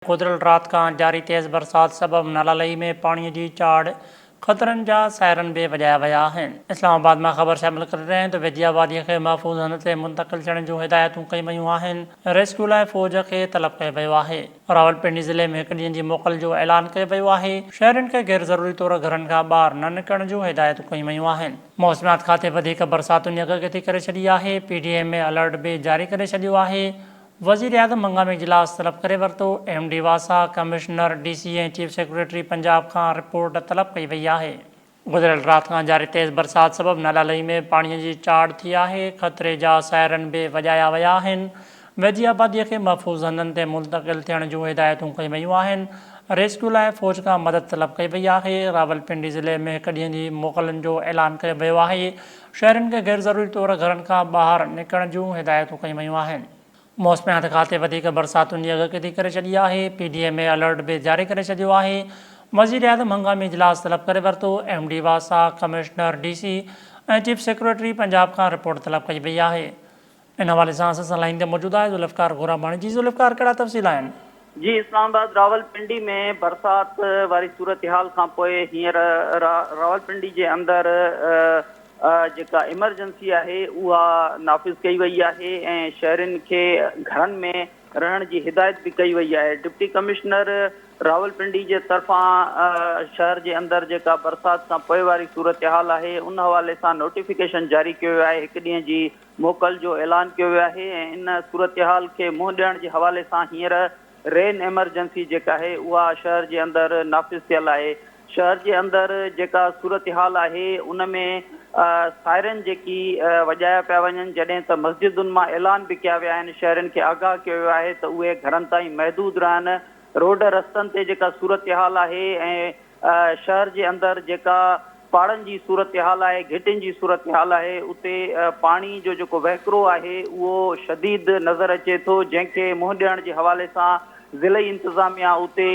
گذريل رات کان جاري تيز برسات سبب نالالئي ۾ پاڻي جي چاڙهه خطرن جا سائرن به وڄايا ويا آهن. اسلام آباد مان خبر شامل ڪري رهيا آهيون ته ويجهي آبادي کي محفوظ هنڌ تي منتقل ٿيڻ جون هدايتون ڪيون ويون آهن، ريسڪيو لاء فوج کي طلب ڪيو ويو آهي. راولپنڊي ضلعي ۾ هڪ ڏينهن جي موڪل جو اعلان ڪيو ويو آهي، شهرين کي غير ضروري طور گهرن کان ٻاهر نه نڪرڻ جون هدايتون ڪيون ويون آهن. موسميات کاتي وڌيڪ برساتن جي اڳڪٿي ڪري ڇڏي آهي، P D M A alert به جاري ڪري ڇڏيو آهي، وزيراعظم هنگامي اجلاس طلب ڪري ورتو، ايم ڊي واسا، commissioner, D C ۽ chief secretary Punjab کان رپورٽ طلب ڪئي وئي آهي. گذريل رات کان جاري تيز برسات سبب نالالئي ۾ پاڻي جي چاڙهه ٿي آهي، خطري جا سائرن به وڄايا ويا آهن، ويجهي آبادي کي محفوظ هنڌن تي منتقل ٿيڻ جون هدايتون ڪيون ويون آهن، ريسڪيو لاء فوج کان مدد طلب ڪئي وئي آهي، راولپنڊي ضلعي ۾ هڪ ڏينهن جي موڪلن جو اعلان ڪيو ويو آهي، شهرين کي غير ضروري طور گهرن کان ٻاهر نڪرڻ جون هدايتون ڪيون ويون آهن. موسميات کاتي وڌيڪ برساتن جي اڳڪٿي ڪري ڇڏي آهي، P D M A alert به جاري ڪري ڇڏيو آهي، وزيراعظم هنگامي اجلاس طلب ڪري ورتو، ايم ڊي واسا، commissioner, D C ۽ chief secretary Punjab کان رپورٽ طلب ڪئي وئي آهي. ان حوالي سان اسان سان لائين تي موجود آهي ذوالفقار گوراماڻي جي ذوالفقار ڪهڙا تفصيل آهن؟ جي اسلام آباد راولپنڊي ۾ برسات واري صورتحال کانپوء هينئر راولپنڊي جي اندر جيڪا ايمرجنسي آهي اها نافذ ڪئي وئي آهي ۽ شهرين کي گهرن ۾ رهڻ جي هدايت به ڪئي وئي آهي ڊپٽي ڪمشنر راولپنڊي جي طرفان شهر جي اندر جيڪا برسات کان پوء واري صورتحال آهي ان حوالي سان نوٽيفڪيشن جاري ڪيو ويو آهي هڪ ڏينهن جي موڪل جو اعلان ڪيو ويو آهي ۽ ان صورتحال کي منهن ڏيڻ جي حوالي سان هينئر رين ايمرجنسي جيڪا آهي اها شهر جي اندر نافذ ٿيل آهي شهر جي اندر جيڪا صورتحال آهي ان ۾ سائرن جيڪي وڄايا پيا وڃن جڏهن ته مسجدن مان اعلان به ڪيا ويا آهن شهرين کي آگاهه ڪيو ويو آهي ته اهي گهرن تائين محدود رهن روڊ رستن تي جيڪا صورتحال آهي ۽ شهر جي اندر جيڪا پاڙن جي صورتحال آهي، گهٽين جي صورتحال آهي، اتي پاڻي جو جيڪو وهڪرو آهي اهو شديد نظر اچي ٿو، جنهن کي منهن ڏيڻ جي حوالي سان ضلعي انتظاميا اتي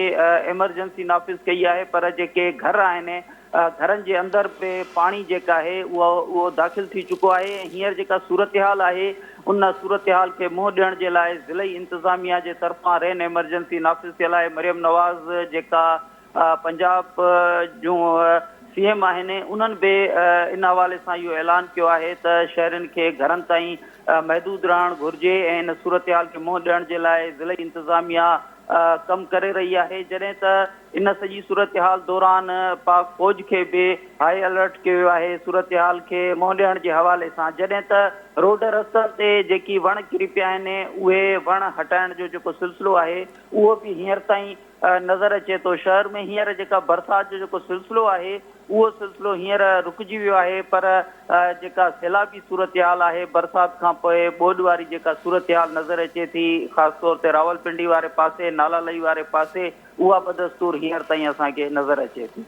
ايمرجنسي نافذ ڪئي آهي پر جيڪي گهر آهن گهرن جي اندر به پاڻي جيڪا آهي اهو اهو داخل ٿي چڪو آهي ۽ هينئر جيڪا صورتحال آهي ان صورتحال کي منهن ڏيڻ جي لاء ضلعي انتظاميا جي طرفان رين ايمرجنسي نافذ ٿيل آهي، مريم نواز جيڪا پنجاب جون سي ايم آهن انهن به ان حوالي سان اهو اعلان ڪيو آهي ته شهرين کي گهرن تائين محدود رهڻ گهرجي ۽ ان صورتحال کي منهن ڏيڻ جي لاء ضلعي انتظاميا ڪم ڪري رهي آهي جڏهن ته ان سڄي صورتحال دوران پاڪ فوج کي به هائي الرٽ ڪيو ويو آهي صورتحال کي منهن ڏيڻ جي حوالي سان جڏهن ته روڊ رستن تي جيڪي وڻ ڪري پيا آهن اهي وڻ هٽائڻ جو جيڪو سلسلو آهي اهو به هينئر تائين نظر اچي ٿو. شهر ۾ هينئر جيڪا برسات جو جيڪو سلسلو آهي اهو سلسلو هينئر رڪجي ويو آهي پر جيڪا سيلابي صورتحال آهي برسات کان پوء ٻوڏ واري جيڪا صورتحال نظر اچي ٿي خاص طور تي راولپنڊي واري پاسي نالا لئي واري پاسي اها بدستور هينئر تائين اسان کي نظر اچي ٿي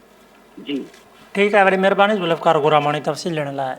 جي. ٺيڪ آهي وڏي مهرباني ذوالفقار گوراماڻي تفصيل ڏيڻ لاء.